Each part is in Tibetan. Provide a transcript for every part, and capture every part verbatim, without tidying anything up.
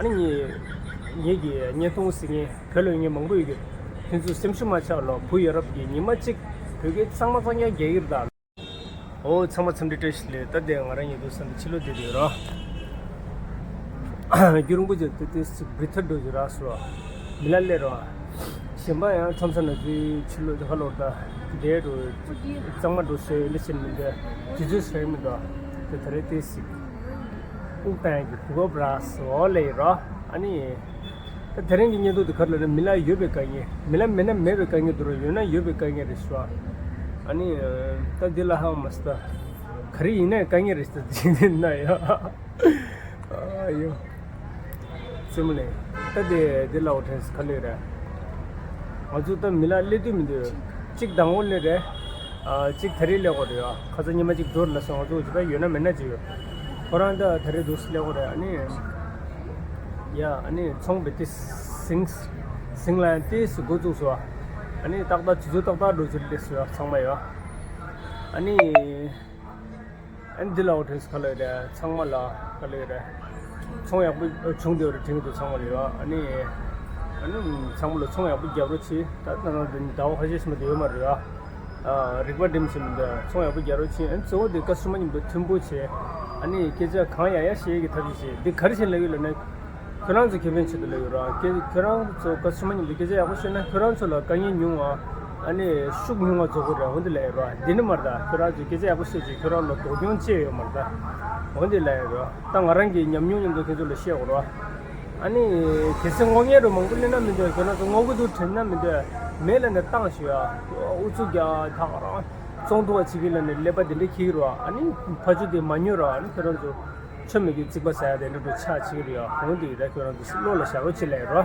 ཨ་ནི་ངེད་ཀྱི་བརྙན་ཐུང་གཟིགས་མཁན་བོད་ལ་ཡོད་མཁན་མང་པོ་ཡོད་ཀྱི། ཁྱེད་ཚོས་སེམས་ཤུགས་མ་ཆག་ལོ། བུ་ཡ་རབས་ཀྱི་ཉི་མ་གཅིག་བོད་སྐད་གཙང་མ་གཙང་རྐྱང་རྒྱག་གི་རེད་ད། ཨོ་ཚང་མ་འཚམས་འདྲི་བཀྲ་ཤིས་བདེ་ལེགས། ད་ལྟའི་ང་རང་ཉིད་དུ་བསམ་པའི་ཕྱི་ལོགས་བསྡད་དེ་རོ། རྒྱུ་རིང་པོ་ཅིག་དེ་དེ་སི་བི་ཐར་འགྲོ་རྒྱུ་རག་སོ། མི་ལ་སླེབས་རོ། གཞན་པ་ཡང་ཁྲོམ་ས་ན་ཚུའི་ཕྱི་ལོགས་དེ་ཁ་ལོར་ད་དེ་འགྲོ། གཙང་མ་འགྲོ་སོའི་ལི་ཆེན་མི་འདུག་དུས་ཚོད་སོན་མི་འདུག་དེ་ད་རེས་དེ་སི་དབུགས་བཏང་ཡག་གི་གོ་སྐབས་རག་སོ་ལེ་རོ། ཨ་ནི། ད་དེ་རིང་གི་བརྙན་ཐུང་དེ་ག་རེ་ལབ་ན། མི་ལ་ཡོད་པའི་དཀའ་ངལ། མི་ལ་མེད་ན་མེད་པའི་དཀའ་ངལ་དེ་རེད། ཡོད་ན་ཡོད་པའི་དཀའ་ངལ་རེད་ཤག་ཨ་ནི་ད་འདི་ལ་ཧང་མ་སི་ད་ག་རེ་ཡིན་ནའི་དཀའ་ངལ་རེད་ཤག་ད་ཅི་ཡིན་ན་ཡ། ཨ་ཡོ། རྩེད་མོ་ལེན། ད་དེ་འདི་ལ་འོ་དྲན་ག་ལེ་རེད། ང་ཚོ་ད་མི་ལ་སླེབས་དུས་མི་འདུག་གཅིག་དང་པོ་སླེབས་རེད། ཨ་གཅིག་ད་རེས་སླེབས་དགོས་རེད་ཡ། ཁ་སང་ཉི་མ་གཅིག་འགྲོ་ལ་སོང་། ང་ཚོ་ཅི་ད་ཡོད་ན་མེད་ན་ཅི་ཡོད། ཁོ་རང་ད་ད་རེས་འདུག་སེ་སླེབས་དགོས་རེད། ཨ་ནི་ཡ་ཨ་ནི་ཚོང་པའི་དེ་ཟིང་ཟིང་ལ་ཡང་དེ་སུ་འགོ་བཙུགས་སོ། ཨ་ནི་ཏག་ཏག་དུས་ཚོད་ཏག་ཏག་འགྲོ་ཚུལ་སླེབས་སོ་ཡ། ཚང་མ་ཡ། ཨ་ནི། ཨ་ནི་འདི་ལ་འོ་དྲན་ག་ལེ་རེད། ཚང་མ་ལ་ག་ལེ་རེད། ཚོང་ཡག་པོ་བྱུང་བསྡད་རེད་དྲན་གྱི་འདུག་ཚང་མ་ལ་ཡོད། ཨ་ནི་ཨ་ནི་ཚང་མ་ལ་ཚོང་ཡག་པོ་རྒྱག་རོགས་བྱེད། ད་ད་ནང་འདི་ཟླ་བ་ཁ་ཤས་ཤིག་མ་གཏོགས་ཡོད་མ་རེད་ཨ། ཨ་རིག་པ་སྒྲིམ་བྱེད་མི་འདུག་ཚོང་ཡག་པོ་རྒྱག་རོགས་བྱེད། ཨ་ནི་གཙོ་བོ་འདི་ཀ་སི་ཊ་མར་མཉམ་དུ་མཐུན་པོ་བྱེད། ཨ་ནི་སྐད་ཆ་གང་ཡག་ཡག་བཤད་ཀྱི་ཐབས་ཤེས་བྱེད། འདི་ག་རེ་བྱེད་ལབ་ཡོད་ལབ་ན། ཁྱོད་རང་ཚོ་ཁེ་ཕན་ཆེད་དུ་ལབ་ཡོད་ར། ཁྱེད་ཁྱོད་རང་ཚོ་ཀ་སི་ཊ་མར་མཉམ་དུ་སྐད་ཆ་ཡག་པོ་བཤད་ན་ཁྱོད་རང་ཚོ་ལ་དཀའ་ངལ་ཉུང་བ། ཨ་ནི་ཤུགས་ཉུང་བ་རྫོགས་ཀྱི་རེད། འོ་འདི་ལབ་ཡོད་ར། འདི་ནི་མ་རེད་ད། ཁྱོད་རང་ཚོས་སྐད་ཆ་ཡག་པོ་བཤད་ཅིག་ཁྱོད་རང་ལ་དོགས་སྐྱོན་ཅི་ཡོད་མ་རེད་ད། འོ་འདི་ལབ་ཡོད་ར། ད་ང་རང་གི་ཉམས་མྱོང་མཉམ་དུ་ཁྱེད་ཚོ་ལ་བཤད་དགོས་ར། ཨ་ནི་གལ་སྲིད་སྔོ་ངད་རུ་མང་པོ་སླེབས་ན་མི་འདོད། ཁྱོད་རང་ཚོ་སྔོ་གི་འདུག་དྲན་ན་མི་འདོད། མེད་ལབ་ནས་བཏང་ཞུ་ཡ། ཨུ་ཚུགས་རྒྱག་ད་ག་རང་བཙོང་ཐུབ་པ་བྱེད་ཀྱི་ལབ་ནས་ཀླད་པ་དེ་འདྲ་འཁྱེར་གྱི་ར། ཨ་ནི་ཕ་ཆུ་དེ་མ་ཉོས་ར། ཨ་ནི་ཁྱོད་རང་ཚོ། ཆོ་མེད་ཀྱི་རྩིག་པ་ཟ་ཡ་དེ་འདྲ་འགྲོ་ཆགས་བྱེད་ཀྱི་རེད་ཡ། འོན་ཏེ་ད་ཁྱོད་རང་ཚོ་བློ་ལ་བཞག་རོགས་བྱེད་ལབ་རོ།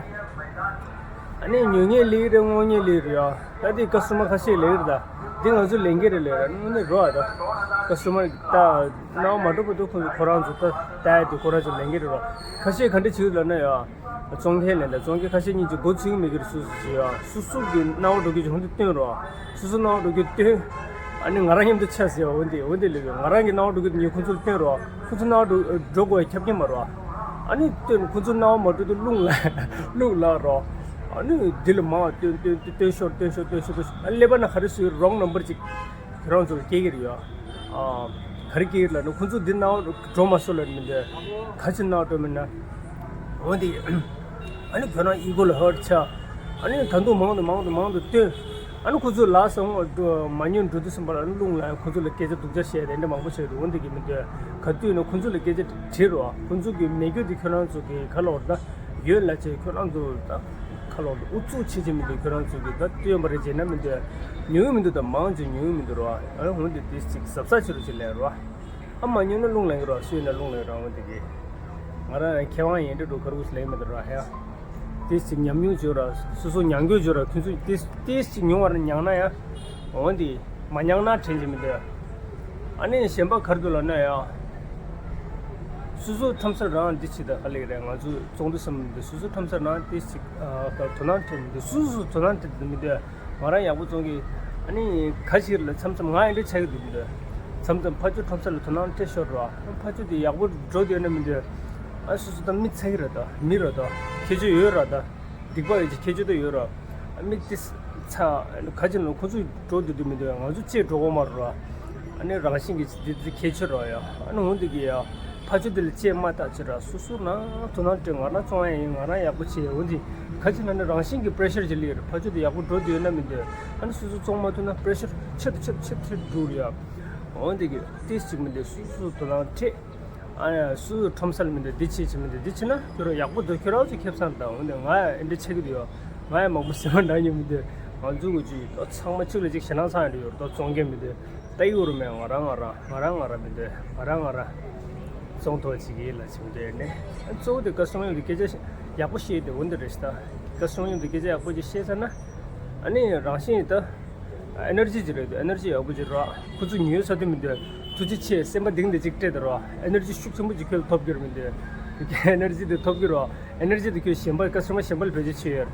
ཨ་ནི་ཉོ་མཁན་ལེགས་རེད། སྔོ་མཁན་ལེགས་རེད་ཡ། ད་དེ་ཀ་སི་ཊ་མར་ཁ་ཤས་ལེགས་རེད་ད། འདི་ང་ཚོ་ལེན་གྱི་རེད་ལེགས་རེད། དངོས་གནས་རོ་ཨ་ད། ཀ་སི་ཊ་མར་ད་སྣང་བ་མ་འགྲོ་བར་དུ་ཁོ་ཁོ་རང་ཚོ་ད་ལྟ་ཡ་དེ་ཁོ་རང་ཚོ་ལེན་གྱི་རེད་རོ། ཁ་ཤས་ག་འདྲ་བྱེད་ཀྱི་ལབ་ན་ཡ། བཙོང་མཁན་ལས་ད་བཙོང་མཁན་ཁ་ཤས་གཉིས་ཀྱིས་འགོ་ཚུགས་མི་དགོས་སུ་སུ་ཡ། སུ་སུ་གི་སྣང་བ་འགྲོ་རྒྱུ་ཅིག་ཧོན་དུ་སྟོན་རོགས། སུ་སུ་སྣང་བ་འགྲོ་རྒྱུ་སྟོན། ཨ་ནི་ང་རང་མཉམ་དུ་ཆ་ཟེར་བ་འོན་ཏེ་འོན་ཏེ་ལས་ང་རང་གི་སྣང་བ་འགྲོ་རྒྱུ་ཉིད་ཁོ་ཚོར་སྟོན་རོགས། ཁོ་ཚོ་སྣང་བ་འགྲོ་འགྲོ་དགོས་ཡ་ཁྱབ་ཀྱི་མ་རོགས། ཨ་ནི་སྟོན་ཁོ་ཚོ་སྣང་བ་མ་འགྲོ་དུ་རླུང་ལ་རླུང་ལ་རོགས། ཨ་ནི་འདི་ལ་མང་བ་སྟོན་སྟོན་སྟོན་ཤོར་སྟོན་ཤོར་སྟོན་ཤོར་སྟོན་ཤོར། ཨ་ཀླད་པ་ན་ག་རེ་སུའི་རོང་ནམ་བར་ཅིག་ཁྱོད་རང་ཚོར་སྐྱེ་གི་རེད་ཡ། ཨ་ག་རེ་སྐྱེ་གི་ལབ་ན་ཁོ་ཚོ་འདི་སྣང་བ་འགྲོ་མ་སོང་ལབ་མི་འདོད། ག་ཅི་སྣང་བ་འགྲོ་མིན་ན། འོན་ཏེ། ཨ་ནི་ཁྱོད་རང་ཨི་གོ་ལ་ཧར་ཆ། ཨ་ནི་ད་དུང་མང་དུ་མང་དུ་མང་དུ་བཏོན། ཨ་ནི་ཁོ་ཚོ་ལ་སང་མ་ཉོན་འགྲོ་དུས་ཙམ་པ་ལ་ཨ་ནི་རླུང་ལ་ཁོ་ཚོ་ལ་སྐད་ཆ་སྡུག་ཅག་བཤད་དེ་འདྲ་མང་པོ་བྱས་འདུག་འོན་ཏེ་གི་མི་འདོད། ག་དུས་ན་ཁོ་ཚོ་ལ་སྐད་ཆ་དྲིས་རོགས། ཁོ་ཚོ་གི་མེད་རྒྱུ་དེ་ཁྱོད་རང་ཚོ་གི་ག་ལོར་ད་ཡོད་ལ་བྱས། ཁྱོད་རང་ཚོ་ད་ག་ལོར་ད་ཨུ་ཚུགས་བྱེད་ཀྱི་མི་འདུག་ཁྱོད་རང་ཚོ་གི་ད་སྟོན་པ་རེ་བྱས་ན་མི་འདོད། ཉོ་གི་མི་འདུག་ད་མང་ཆེ་ཉོ་གི་མི་འདུག་རོགས། ཨ་ནི་འོན་ཏེ་དེ་ཅིག་གཟབ་གཟབ་བྱེད་རོགས་བྱེད་ལབ་རོགས། ཨ་མ་ཉོས་ན་རླུང་ལངས་ཀྱི་རོ། སུས་ན་རླུང་ལངས་རང་བ་འདི་གི། ང་རང་མཁས་དབང་ཡིན་འདྲ་འགྲོ་གར་འུ་ལེན་མི་འདུག་ར་ཧེ། ཏིས་ཅིག་ཉམས་མྱོང་བརྗོད་ར། སོ་སོ་མྱང་རྒྱུ་བརྗོད་ར། ཁྱོད་ཚོ་ཏིས་ཏིས་ཅིག་མྱོང་བར་མྱང་ན་ཡ། འོན་ཏེ་མ་མྱང་ན་དྲན་གྱི་མི་འདུག་ཨ་ནི་གཞན་པ་གར་འདུག་ལབ་ན་ཡ། སོ་སོ་ཁྲོམ་སར་རང་འདི་བྱེད་ད་ག་ལེགས་རེད། ང་ཚོ་བཙོང་དུས་བསམ་མི་འདུག་སོ་སོ་ཁྲོམ་སར་རང་ཏིས་ཅིག་དོ་སྣང་དྲན་མི་འདུག་སོ་སོ་དོ་སྣང་དྲན་མི་འདུག་ང་རང་ཡག་པོ་བཙོང་གི། ཨ་ནི་ཁ་ཤས་ལ་མཚམས་མཚམས་ང་ཨེ་འདྲ་ཆགས་ཀྱི་འདུག་མི་འདུག་མཚམས་མཚམས་ཕ་ཆོས་ཁྲོམ་ས་ལ་དོ་སྣང་སྤྲད་ཤོར་ར། ཕ་ཆོས་དེ་ཡག་པོ་འགྲོ་དུས་ན་མི་འདུག་ཨ་སོ་སོ་དང་མི་ཚ་གི་ར་ད་མི་ར་ད་ཁྱད་ཆོས་ཡོད་ར་ད་སྡིག་པ་ཡོད་ཀྱི་ཁྱད་ཆོས་ད་ཡོད་ར། ཨ་མི་དེ་ཚ་ཁ་ཆེ་ལ་ཁོ་ཚོས་འགྲོ་དུས་དུ་མི་འདུག་ང་ཚོ་ཅེས་འགྲོ་གོ་མ་ར། ཨ་ནི་རང་བཞིན་གྱི་འདི་འདི་ཁྱད་ཆོས་ར་ཡ། ཨ་ནི་འོང་དུས་ཀྱི་ཡ། ཕ་ཆོས་དེ་ལ་ཅེས་མ་ལྟ་ཅེས་ར། སོ་སོ་ན་དོ་སྣང་སྤྲད། ང་རང་བཙོང་ཡ་ཡིན། ང་རང་ཡག་པོ་བྱེད་ཡ། འོན་ཏེ་ཁ་ཅིག་ན་ནི་རང་བཞིན་གྱི་པྲེ་ཤར་ཅིག་སླེབས་རེད། ཕ་ཆོས་དེ་ཡག་པོ་འགྲོ་འདོད་ན་མི་འདོད། ཨ་ནི་སོ་སོ་བཙོང་མ་ཐུབ་ན་པྲེ་ཤར་ཆེ་དུ་ཆེ་དུ་ཆེ་དུ་འགྲོ་རེད་ཡ། འོན་ཏེ་གི་ཏིས་ཅིག་མི་འདོད། སོ་སོ་དོ་སྣང་སྤྲད། ཨ་ནི་སོ་སོ་ཁྲོམ་ས་ལ་མི་འདོད། འདི་བྱེད་ཅིག་མི་འདོད། འདི་བྱེད་ན་ཁྱོད་རང་ཡག་པོ་འདུག་ཁྱོད་རང་ཚོ་ཁེ་བཟང་དང་། འོན་ཏེ་ང་ཡ་ཨེ་འདྲ་ཆགས་ཀྱི་འདུག་ཡ། ང་ཡ་མང་པོ་སེམས་པ་འདྲ་ཉོ་མི་འདོད། ང་ཚོ་གི་ཅིག་ཚང་མ་གཅིག་ལ་གཅིག་ཞེད་སྣང་ཚ་ཡ་འདྲ་ཡོད་རེད་ད། བཙོང་མཁན་མི་འདོད། ད་ཡོད་རུ་མེད། ང་རང་ང་རང་ང་རང་ང་རང་མི་འདོད། ང་རང་ང་རང་བཙོང་ཐུབ་ཅིག་ཡིན་ལ་ཅིག་མི་འདོད་ནས། ཨ་གཙོ་བོ་དེ་ཀ་སི་ཊ་མར་ཡོང་དུས་སྐད་ཆ་ཡག་པོ་བཤད་དེ་འོན་ཏེ་རེད་ཤག་ད་ཀ་སི་ཊ་མར་ཡོང་དུས་སྐད་ཆ་ཡག་པོ་ཅིག་བཤད་ཚར་ན། ཨ་ནི་རང་བཞིན་ད་ཨེ་ནར་ཇི་ཅིག་རེད་འདུག་ཨེ་ནར་ཇི་ཡག་པོ་ཅིག་རག་ཁོ་ཚོ་ཉོས་ཚར་དུས་མི་འདོད། ཐུགས་རྗེ་ཆེ་སེམས་པ་གཏིང་ནས་ཅིག་སྤྲད་དེ་རོ། ཨེ་ནར་ཇི་ཤུགས་ཆེན་པོ་ཅིག་ཁྱོད་ལ་ཐོབ་ཀྱི་རེད་མི་འདོད། ཨེ་ནར་ཇི་དེ་ཐོབ་ཀྱི་རོ། ཨེ་ནར་ཇི་དེ་ཁྱོད་གཞན་པ་ཀ་སི་ཊ་མར་གཞན་པ་ལ་བེད་སྤྱོད་བྱེད་ཡོད།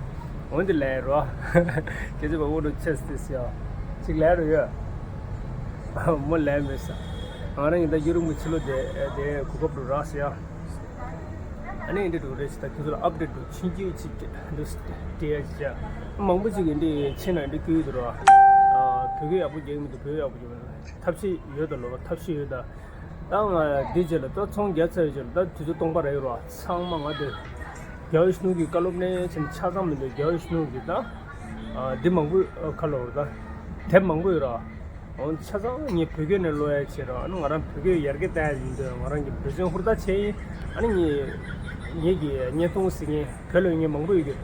འོན་ཏེ་ལས་རོ། སྐད་ཆ་བ་འོ་འགྲོ་ཆེ་སི་ཏི་སི་ཡ། ཅིག་ལས་རོ་ཡོད། མོ་ལས་མེད་ས། ང་རང་ཡིན་ད་ཡུ་རུ་མི་ཕྱི་ལོ་དེ་དེ་གོ་སྐབས་རུ་རག་སི་ཡ། ཨ་ནི་འདི་འདྲ་རེད་ཟེར། ད་ཁྱོད་ཚོ་ལ་ཨབ་ཌེཊ་འདུག་ཕྱིན་ཆད་ཅིག་འདུག་སྟེ་ཡ་ཅིག་མང་པོ་ཅིག་གིས་འདི་ཕྱིན་ན་འདི་བསྐུལ་འདུག་ར། བོད་སྐད་ཡག་པོ་རྒྱག་གི་མི་འདུག་བོད་ཡག་པོ་རྒྱག་མི་འདུག་ཐབས་ཤེས་ཡོད་ད་ལོ། ཐབས་ཤེས་ཡོད་ད། ད་ང་འདི་རྗེས་ལ་ད་ཚོང་རྒྱག་ཚར་བའི་རྗེས་ལ་ད་དུས་ཚོད་སྟོང་པ་རག་གི་ར། ཚང་མ་ང་འདི་རྒྱལ་བ་ཡིད་བཞིན་ནོར་བུ་གི་བཀའ་སློབ་ནས་བྱས་ནས་ཆ་ཚང་མི་འདུག་རྒྱལ་བ་ཡིད་བཞིན་ནོར་བུ་གི་ད་འདི་མང་པོ་ཁ་ལོ་ར། ད་དེབ་མང་པོ་ཡོད་ར། འོ་ཆ་ཚང་ངས་བོད་སྐད་ནས་ཀློག་ཡ་བྱེད་རོགས། ཨ་ནི་ང་རང་བོད་སྐད་ཡར་རྒྱས་གཏོང་ཡ་ཡིན་དུས་ང་རང་གི་འབད་བརྩོན་ཧུར་ཐག་བྱས་ཡིན། ཨ་ནི་ངས་ངེད་ཀྱི་བརྙན་ཐུང་གཟིགས་མཁན་བོད་ལ་ཡོད་མཁན་མང་པོ་ཡོད་ཀྱི།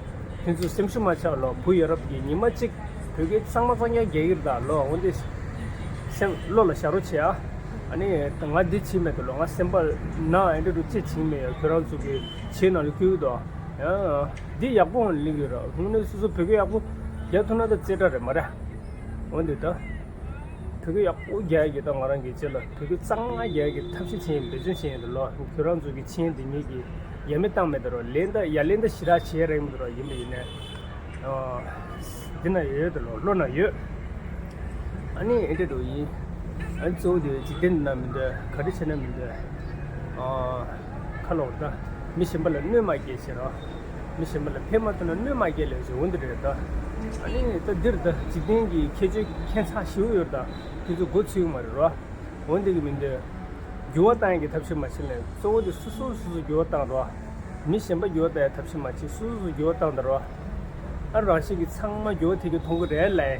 ཁྱོད་ཚོ་སེམས་ཤུགས་མ་ཆག་ལོ། བུ་ཡ་རབས་ཀྱི་ཉི་མ་གཅིག་བོད་སྐད་གཙང་མ་གཙང་རྐྱང་རྒྱག་གི་རེད་ད་ལོ། འོ་འདི་སེམས་བློ་ལ་བཞག་རོགས་བྱེད་ཨ། ཨ་ནི་ང་འདི་བྱེད་མེད་དུ་ལོ། ང་སེམས་པ་ན་ཨེ་འདྲ་རུ་ཅི་བྱེད་མེད་ཡ། ཁྱོད་རང་ཚོ་གི་བྱེད་ནང་ལ་བསྐུལ་གི་འདུག་ཡང་འདི་ཡག་པོ་ལིང་གི་ར། དངོས་གནས་སོ་སོ་བོད་སྐད་ཡག་པོ་རྒྱག་ཐུབ་ན་ད་རྩེ་གྲ་རེད་མ་རེད། འོ་འདི་ད། བོད་སྐད་ཡག་པོ་རྒྱག་གི་ད་ང་རང་གི་རྗེས་ལ་བོད་སྐད་གཙང་མ་རྒྱག་གི་ཐབས་ཤེས་བྱས་ཡིན། འབད་བརྩོན་བྱས་ཡིན་ད་ལོ། ཁྱོད་རང་ཚོ་གི་མཆན་འདི་ངེད་ཀྱི་ཡ་མེད་བཏང་མེད་ད་རོ། ལན་ད་ཡ་ལན་ད་ཞེ་དྲག་བྱེད་རེད་མི་འདུག་རོ། ཡིན་པ་ཡིན་ནས་འདི་ན་ཡོད་ད་ལོ། བློ་ན་ཡོད། ཨ་ནི་ཨེ་འདྲ་འགྲོ་ཡིན། ཨ་གཙོ་བོ་དེ་འཇིག་རྟེན་འདི་ན་མི་འདོད། ག་རེ་བྱས་ན་མི་འདོད། ཨ་ཁ་ལོག་ད་མི་གཞན་པ་ལ་གནོད་མ་སྐྱེལ་བྱེད་རོགས། མི་གཞན་པ་ལ་ཕན་མ་ཐོགས་ན་གནོད་མ་སྐྱེལ་ལས་བྱེད། འོ་འདི་རེད་ད། ཨ་ནི་ད་འདིར་ད་འཇིག་རྟེན་གྱི་ཁྱད་ཆོས་ཁྱད་མཚར་ཞེ་པོ་ཡོད་ད། ཁྱོད་ཚོ་མགོ་ཚོས་ཀྱི་མ་རེད་རོ། འོ་འདི་གི་མི་འདོད། འགྱུར་བ་བཏང་ཡག་གི་ཐབས་ཤེས་མ་བྱེད་ལས། གཙོ་བོ་དེ་སོ་སོ་སོ་སོ་འགྱུར་བ་བཏང་རོགས། མི་གཞན་པ་འགྱུར་བ་བཏང་ཡག་ཐབས་ཤེས་མ་བྱེད། སོ་སོ་སོ་འགྱུར་བ་བཏང་ད་རོགས། ཨ་རང་བཞིན་གྱིས་ཚང་མ་འགྱུར་བ་ཐེབས་ཀྱི་མཐོང་གི་རེད་ལས།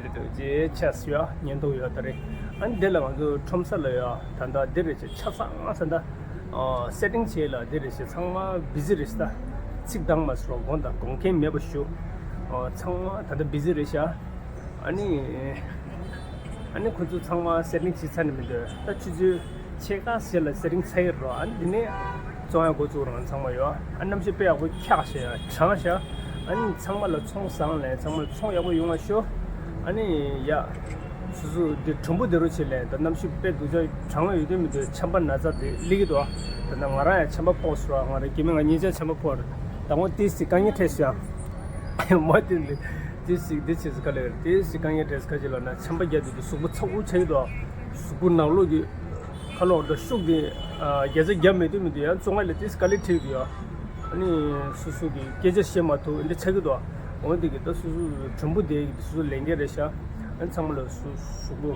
འདི་འདྲ་ཅེས་ཆགས་སུ་ཡོད། བརྙན་ཐུང་ཡོད་ད་རེད། ཨ་ནི་འདི་ལ་ང་ཚོ་ཁྲོམ་ས་ལ་ཡོད་ད། ད་འདི་རེད་ཅེས་ཆ་ཚང་ས་ད་སེ་ཊིང་བྱས་ལ་འདི་རེད་ཅེས་ཚང་མ་བི་ཟི་རེད་ད། ཚིག་འདང་མ་སོང་དགོངས་དག་དགོངས་འགལ་མེད་པ་ཞུ། ཚང་མ་ད་ལྟ་བི་ཟི་རེད་ཤག་ཨ་ནི། ཨ་ནི་ཁོ་ཚོ་ཚང་མ་སེ་ཊིང་བྱས་ཚར་ནས་མི་འདུག་ད་ཆུ་ཚོད་ཕྱེད་ཀ་ཞིག་ལ་སེ་ཊིང་ཚར་ཡོད་རོ། ཨ་ནི་འདི་ནས་བཙོང་ཡག་འགོ་བཙུགས་རང་ཚང་མ་ཡོད། ཨ་གནམ་གཤིས་དཔེ་ཡག་པོ་འཁྱག་ཤག་གྲང་ཤག་ཨ་ནི་ཚང་མ་ལ་ཚོང་བཟང་ལས་ཚང་མ་ལ་ཚོང་ཡག་པོ་ཡོང་བ་ཤོག་ཨ་ནི་ཡ། སོ་སོ་འདི་གྲུམ་བུ་འདི་རུ་ཆེ་ལས་ད་གནམ་གཤིས་དཔེ་སྡུག་ཅག་གྲང་ཡོད་དུས་མི་འདུག་ཆམ་པ་ན་ཚ་དེ་སླེབས་ཀྱི་འདུག་ད་ནང་ང་རང་ཡང་ཆམ་པ་ཕོག་སོང་ར། ང་རང་སྐྱེ་དམན་ང་གཉིས་ཆ་ཆམ་པ་ཕོག་ར། དང་པོ་ཏིས་ཏི་དཀའ་ངལ་འཕྲད་སོང་ཡ། མ་དེ་འདི་ཏིས་ཏི་འདི་བྱས་སུ་ག་ལེར་ཏིས་ཏི་དཀའ་ངལ་འཕྲད་སོང་། ཁ་ཅིག་ལ་ན་ཆམ་པ་བརྒྱབ་དུས་དུ་གཟུགས་པོ་ཚ་པོ་ཆགས་ཀྱི་འདུག་གཟུགས་པོ་ནང་ལོགས་ཀྱི་ཁ་ལོག་ད་ཤུགས་དེ་བརྒྱ་ཆ་བརྒྱ་མེད་དུས་མི་འདུག་ཡང་བཙོང་ཡ་ལ་ཏིས་དཀའ་ལས་འཕྲད་ཀྱི་འདུག་ཡ། ཨ་ནི་སོ་སོ་གི་སྐད་ཆ་བཤད་མ་ཐུབ་འདི་ཆགས་ཀྱི་འདུག་འོ་འདི་གི་ད་སོ་སོ་གྲུམ་བུ་དེ་གི་སོ་སོ་ལས་འགན་རེད་ཤག་ཨ་ནི་ཚང་མ་ལ་སུ་གཟུགས་པོ་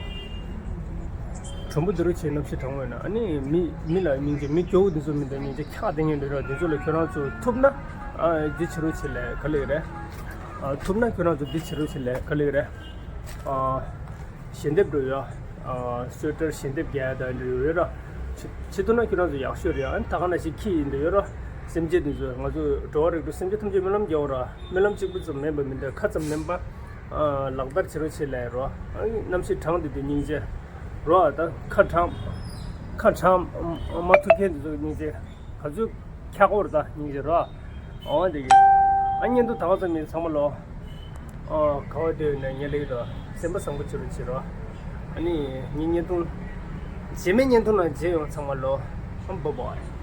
གྲུམ་བུ་འདི་རུ་བྱས་གནམ་གཤིས་གྲང་མོ་ཡོད་ན། ཨ་ནི་མི་མི་ལ་སྙིང་རྗེ། མི་སྐྱོ་བོ་འདི་ཚོ་མི་འདུག་སྙིང་རྗེ། འཁྱག་དེ་ངན་འདི་ར་འདི་ཚོ་ལ་ཁྱོད་རང་ཚོ་ཐུབ་ན་ཨ་འདི་བྱེད་རོགས་བྱེད་ལས་ག་ལེ་རེད། ཨ་ཐུབ་ན་ཁྱོད་རང་ཚོ་འདི་བྱེད་རོགས་བྱེད་ལས་ག་ལེ་རེད། ཨ་ཞལ་འདེབས་འགྲོ་ཡ། ཨ་སོ་ཊར་ཞལ་འདེབས་རྒྱག་ཡ་ད་འདི་ཡོད་ར། བྱེད་བྱེད་ཐུབ་ན་ཁྱོད་རང་ཚོ་ཡག་ཤོས་རེད། ཨ་ནི་ད་ག་ནང་བཞིན་ཁྱི་ཡིན་འདི་ཡོད་ར། སེམས་ཅན་འདི་ཚོ་ང་ཚོ་འགྲོ་བ་རིགས་དྲུག་སེམས་ཅན་ཐམས་ཅད་སྨོན་ལམ་རྒྱག་འོ་ར། སྨོན་ལམ་གཅིག་པུ་ཙམ་མིན་པ་མི་འདུག་ཁ་ཙམ་མིན་པ། ཨ་ལག་བསྟར་བྱེད་རོགས་བྱེད་ལས་རོ། ཨ་གནམ་གཤིས་གྲང་དེ་དུས་སྙིང་རྗེ་རོ། ཨ་ད་ཁ་གྲང་ཁ་གྲང་མ་ཐུབ་མཁན་དེ་ཚོ་སྙིང་རྗེ། ག་ཚོད་འཁྱག་པོ་རེད་ད་སྙིང་རྗེ་རོ། འོ་དེ་གི་ཨ་བརྙན་ཐུང་ད་ག་ཙམ་ཡིན། ཚང་མ་ལོ། ཨ་ག་བ་དེ་ནས་ངས་ལེགས་དོ། སེམས་པ་བཟང་པོ་བྱེད་རོགས་བྱེད་རོ། ཨ་ནི་ངའི་བརྙན་ཐུང་རྗེས་མའི་བརྙན་ཐུང་ནང་མཇལ་ཡོང་། ཚང་མ་ལོ། ཨ་བྷའི་བྷའི།